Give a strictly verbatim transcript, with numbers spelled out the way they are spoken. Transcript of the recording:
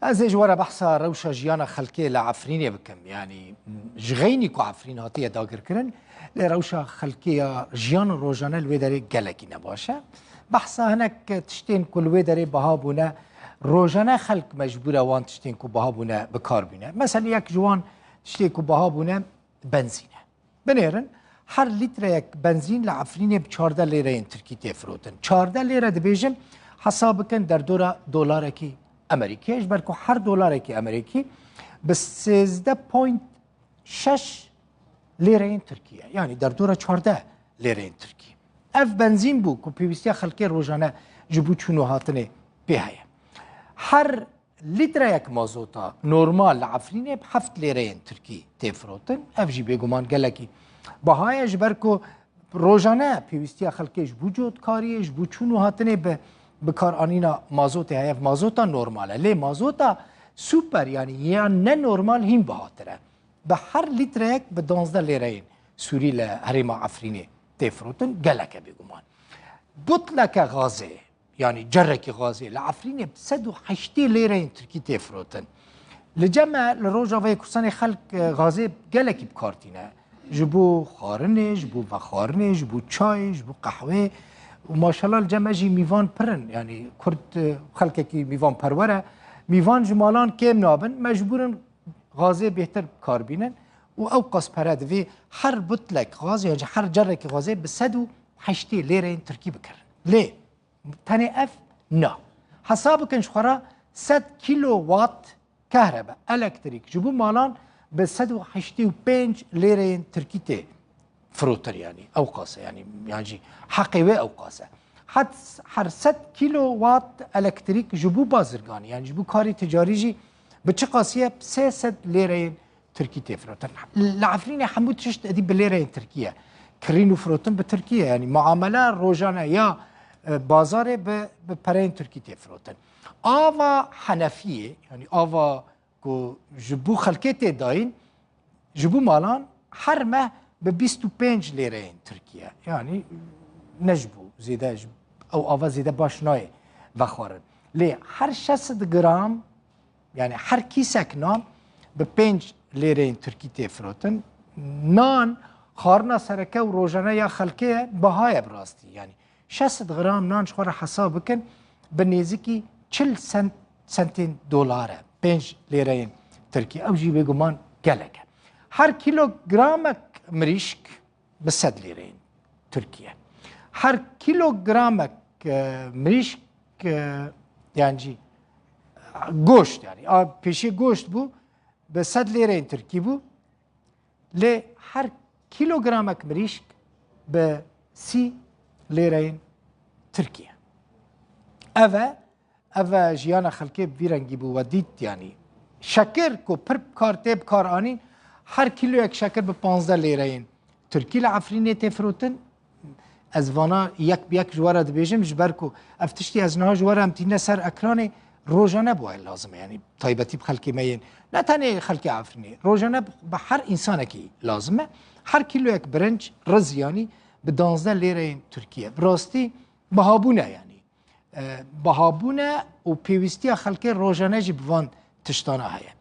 Ez ê ji we re behsa rewşa jiyana xelkê li Efrînê bikim. Yanî ji xeynî ku Efrîn hatiye dagirkirin, lê rewşa xelkê ya jiyan û rojane li wê derê gelekî ne baş e. Behsa hinek tiştên ku li wê derê biha bûne, rojane xelk mecbûr e wan tiştên ku biha bûne bi kar bîne. Mesela yek ji wan tiştê ku biha bûne benzîn e. Binêrin, her lîtreyek benzîn li Efrînê bi çardeh lêreyên Tirkî tê firotin. Çardeh lêre dibêjim, hesab bikin derdora dolarekî Amerîkî ye, ji ber ku her dolarekî Amerîkî bi sêzdeh point şeş lêreyên Tirkî ye. Yanî derdora çardeh lêreyên Tirkî. Ev benzîn bû ku pêwîstiya xelkê rojane ji bo çûn û hatinê pê heye. Her lîtreyek mazota normal li Efrînê bi heft lêreyên Tirkî tê firotin. Ev jî bêguman gelekî biha ye, ji ber ku rojane pêwîstiya xelkê ji bo cotkariyê, ji bo çûn û hatinê bi bikaranîna mazotê heye. Ev mazota normal e. Lê mazota super, yanî yan ne normal hîn bihatir e. Bi her lîtreyek bi duwazdeh lêreyên Sûrî li herêma Efrînê tê firotin, gelek e bêguman. Butleke gazê, yanî cerekî gazê li Efrînê bi sed û heştê lêreyên Tirkî tê firotin. Li cem me li Rojavayê Kurdistanê xelk, e, gazê gelekî bi kar tîne. Ji bo xwarinê, ji bo vexwarinê, ji bo çayê, ji bo qehweyê. Û maşallah li cem me jî mîvan pir in. Yanî Kurd, e, xelkekî mîvanperwer e. Mîvan ji malan kêm nabin. Mecbûr in gazê bêhtir bi kar bînin. Û ew qas pere divê her butlek gazê, yan jî her cerekî gazê bi sed û heştê lêreyên Tirkî bikirin. Lê tenê ev na. Hesab bikin ji xwe re sed kîlowat kehrebe, elektrîk ji bo malan bi sed û heştê û pênc lêreyên Tirkî tê firotir, yanî ew qas e, yanî, yan jî heqê wê ew qas e. Het her sed kîlowat elektrîk ji bo bazirganî, yanî ji bo karê ticarî jî bi çi qasî ye? Sê sed lêreyên Tirkî tê firotin. Li Efrînê hemû tişt êdî bi lêreyên Tirkî ye. Kirîn û firotin bi Tirkî ye. Yanî muamele rojane ya, e, bazarê bi, bi pereyên Tirkî tê firotin. Ava Henefiyê, yanî ava ku ji bo xelkê tê dayîn, ji bo malan her meh bi bîst û pênc lêreyên Tirkî ye. Yanî ne ji bo zêde, ji, ew ava zêde baş nayê vexwarin. Lê her şeş sed gram, yanî her kîsek nan bi pênc lêreyên Tirkî tê firotin. Nan xwarina sereke û rojane ya xelkê ye, biha ye bi rastî. Yanî şeş sed gram nan ji xwe re hesab bikin, bi nêzikî çil sent, sentên dolar e. Pênc lêreyên Tirkî. Ew jî bêguman gelek e. Her kîlogramek mirîşk bi sed lêreyên Tirkî ye. Her kîlogramek, e, mirîşk, e, yan jî goşt, yanî a pêşî goşt bû, bi sed lêreyên Tirkî bû. Lê her kîlogramek mirîşk bi sî lêreyên Tirkî ye. Ev e, ev e jiyana xelkê bi vî rengî bû we dît, yanî şekir ku pir bi kar tê bi kar anîn, her kîloyek şekir bi panzdeh lêreyên Tirkî li Efrînê tê firotin. Ez vana yek bi yek ji we re dibêjim, ji ber ku ev tiştî ez niha ji we re em tîne ser ekranê, rojane bi we lazim e. Yanî taybetî bi xelkê me yên, ne tenê xelkê Efrînê, rojane bi, bi her însanekî lazim e. Her kîloyek birinc, riz yanî, bi danzdeh lêreyên Tirkî ye. Bi rastî bihabûn e yanî. E, bihabûn e û pêwîstiya xelkê rojane jî bi van tiştana heye.